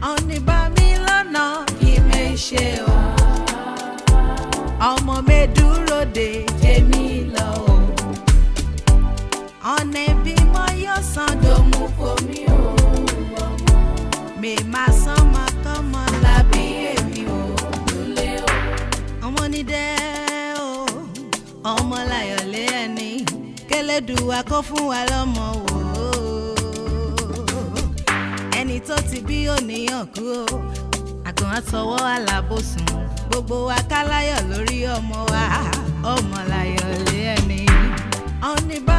Ọ̀nì bá mi lọ́nà ìmẹ̀ṣẹ̀ o. Ọmọ mi dúró de jèmi lọ o. Ọ̀nà ìbímọ yóò san dòmú fomi o. Mi máa san máa kọ́ mọ́ lábí èmi o. Ọmọ ní dẹ́ o, ọmọ láyọ̀ lé ẹni. Kélédùwà kó fún wa lọ́mọ wò ó. Ẹni tó ti bí òníyàn kú o. Àgàn àtọwọ́ alábòsùn. Gbogbo wa ká láyọ̀ lórí ọmọ wa. Ọmọ láyọ̀ lé ẹni. Ọ̀nì bá